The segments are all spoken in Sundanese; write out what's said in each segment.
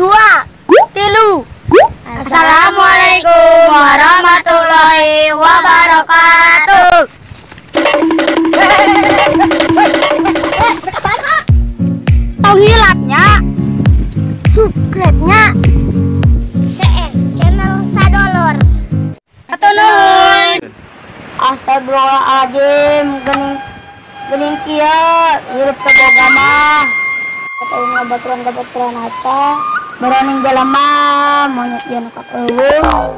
2, 3. Assalamualaikum warahmatullahi wabarakatuh. Tong hilapnya, subscribe-nya CS Channel Sadolor. Atau nuhun. Astagfirullahaladzim, gening kieu hirup teu boga mah. Kata baturan-baturan aca, baraning jelema monyet ieu nu kakeuweung.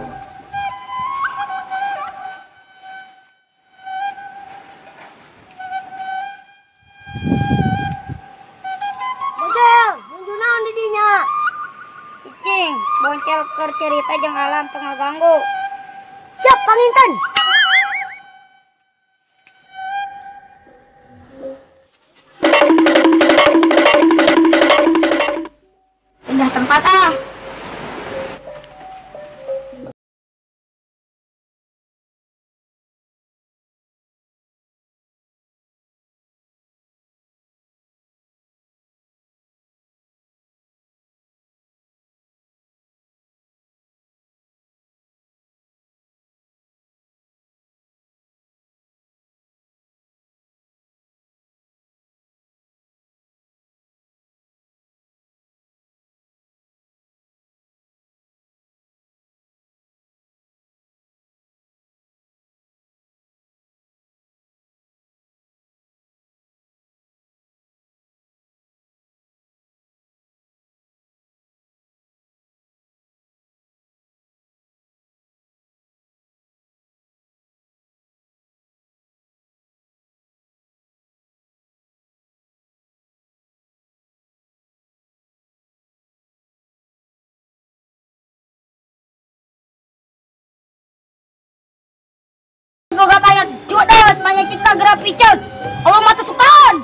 Boncel, nuju naon di dinya? Cicing, boncel keur cerita jeung alam teu ngaganggu. Siap panginten. Pindah tempat ah. Boga banyak judes, banyak kita gerak piceun. Allah mata sukaan.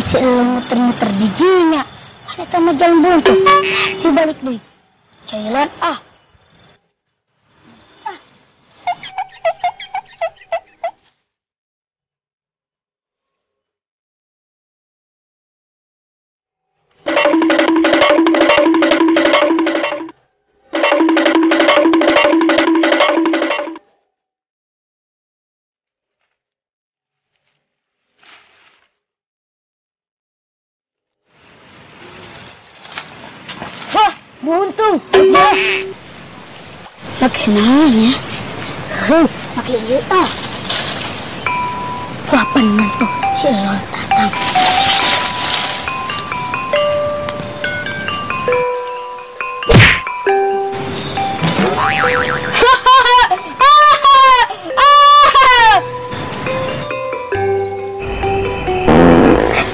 Si elo muter-muter jijinya, kan eta mah jalan buntu. Si balik deui. Cailan ah. Buntung, udah. Makin naon ya? Makin ieu ah. Wah, bener tuh si Elon datang.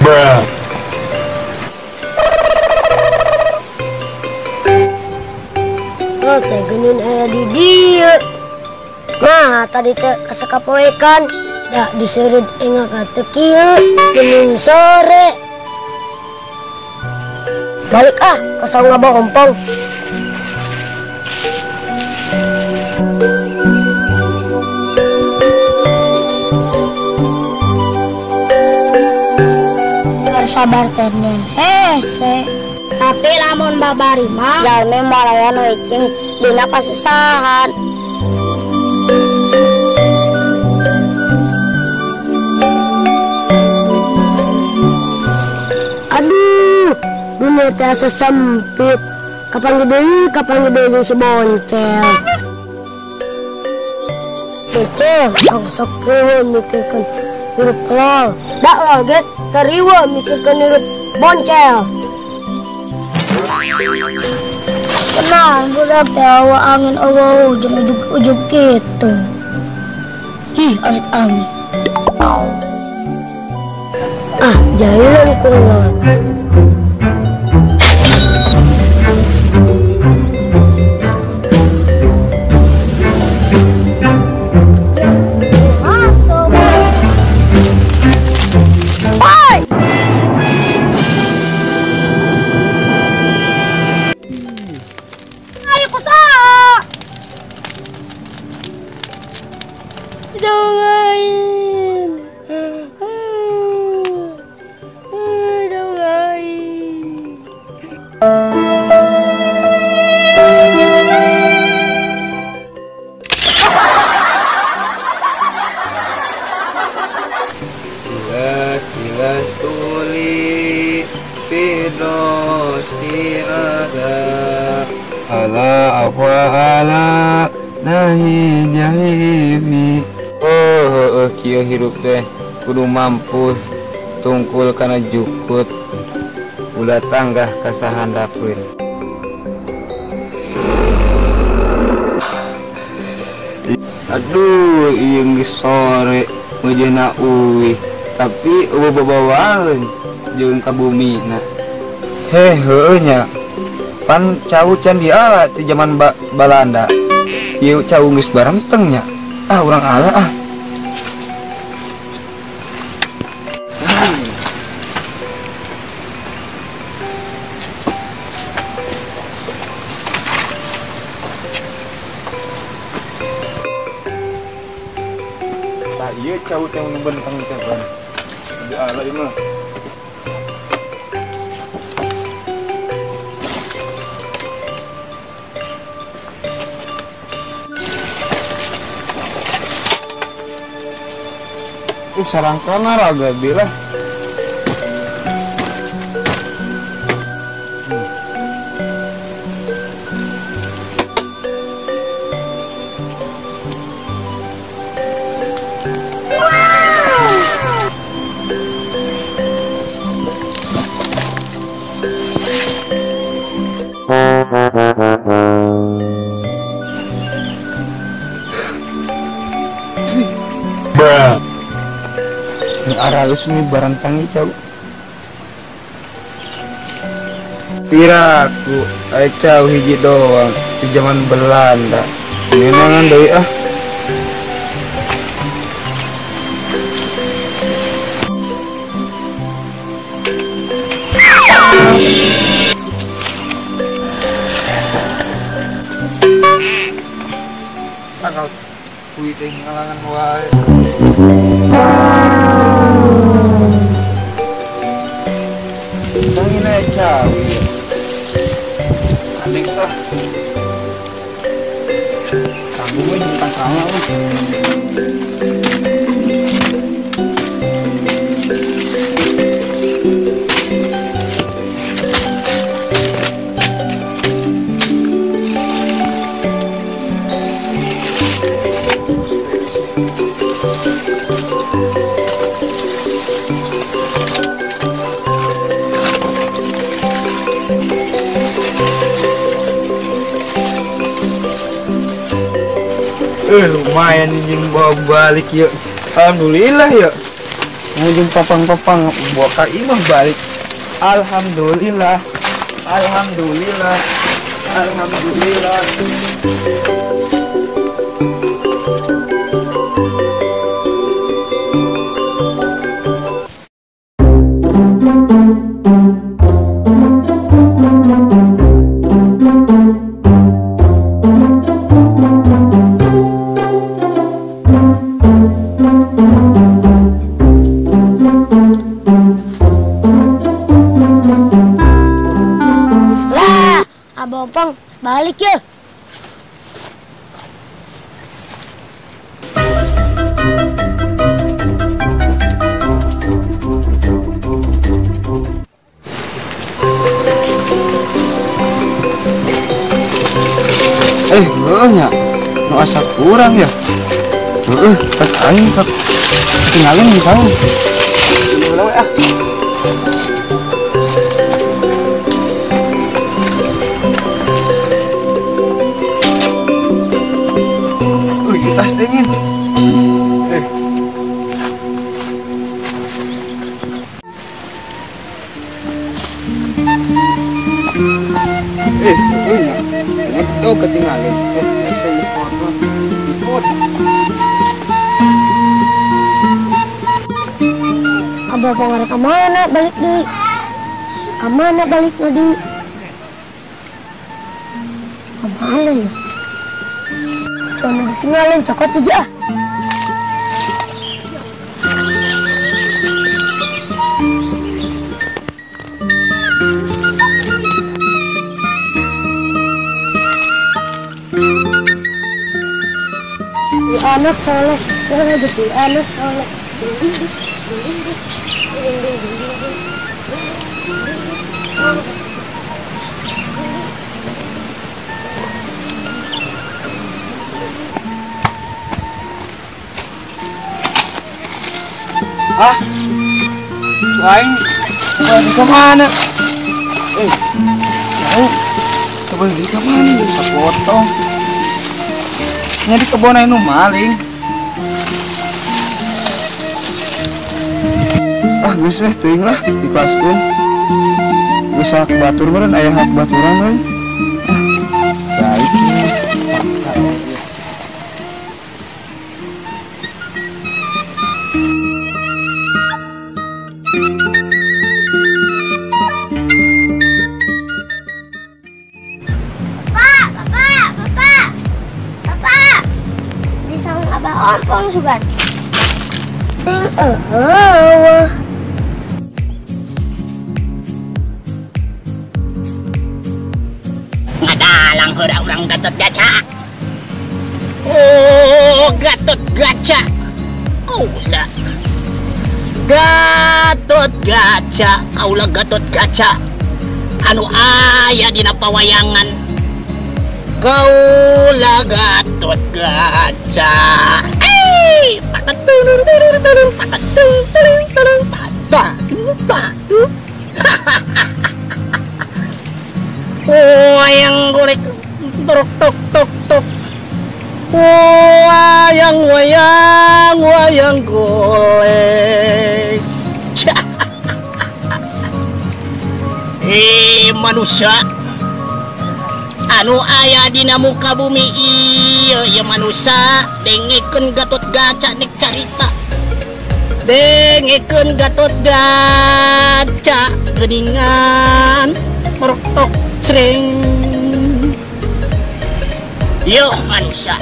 Bruh. Teh geunin aya di dieu. Nah, tadi teh kasakapoekan da diseureud engga ka teu kieu geuning sore. Balik ah ka saung Abah Ompong. Harus sabar teh nen hese. Tapi lamun babari mah jalmi moal aya nu icing dina kasusahan. Aduh, dunia teh asa sempit. Kapan deui jeung si Boncel. Boncel, aku sok riweuh mikirkeun hirup lol. Da lol ge teu riweuh mikirkeun hirup Boncel. Tenang, budak teh awa angin awa ujung ujung gitu. Ih, amit-amit. Ah, jahilan kuat. Cau aing. Cau aing. Jelas jelas tuli pidos tiada ala apa ala nahi jahimi. Oh, oh, kieu hirup teh kudu mampu tungkul kana jukut ulah tanggah kasahandapeun. Aduh, ieu geus sore meujeuhna uih tapi eueuh babawaeun jeung ka bumina. Heh, heueuh nya. Pan cau can diala ti jaman Balanda. Ieu cau geus barenteng nya. Ah, urang ala ah. Tah ieu cau teh nu benteng teh pan. Diala ieu mah. Sarangkana raga bila. Bruh. Aralus mi barantangi cau. Tiraku ai cau hiji doang di zaman Belanda. Nenangan deui ah. Tanggal kuwi teh ngalangan wae. Tangin aja cau ya. Aneh lah. Tanggung we jeung tangkal we. Lumayan ini bawa balik yuk. Alhamdulillah yuk. Ngujung papang-papang bawa ka imah balik. Alhamdulillah. Alhamdulillah. Alhamdulillah. Abang balik ya. Heueuh nya. Nu asa kurang ya. Heueuh, tas aing ketinggalan di saung. Heula we ah. Tas dingin. Ini tuh ketinggalan. Saya foto. Ikut. Abah pengarah kemana balik di? Kemana balik di? Kemana ya? Cuma ditinggalin cokot aja. Anak soleh, jadi anak soleh. Ah, aing balik ke mana? Jauh. Balik ke mana? Bisa potong. Nya di kebon anu maling. Ah, geus weh teuing lah dipaskeun. Geus hak batur meureun aya hak baturan euy. Ah, baik. Ompong sugan. Ting eueuh. Ngadalang heula urang Gatot Gaca. Oh, Gatot Gaca. Kaula. Gatot Gaca, kaula Gatot Gaca. Anu aya dina pawayangan. Kaula Gatot Gaca. Wayang golek tok tok tok tok. Wayang wayang wayang golek. Manusia anu aya dina muka bumi ieu ieu manusia dengekeun Gatot Gaca nek carita. Dengekeun Gatot Gaca geuningan tok cring. Yo manusia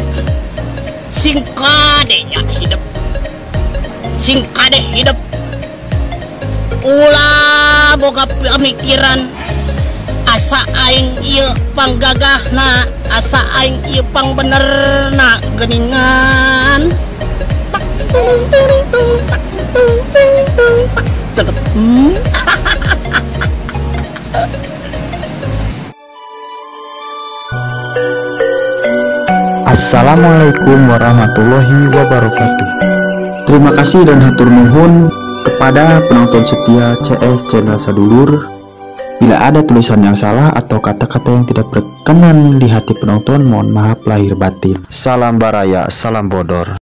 sing kade nya hidup. Sing kade hidup. Ulah boga pamikiran asa aing ieu panggagahna, asa aing ieu pangbenerna geuningan. Pak tung tung tung pak tung tung tung pak tetep. Assalamualaikum warahmatullahi wabarakatuh. Terima kasih dan hatur nuhun kepada penonton setia CS Channel Sadulur. Bila ada tulisan yang salah atau kata-kata yang tidak berkenan di hati penonton, mohon maaf lahir batin. Salam baraya, salam bodor.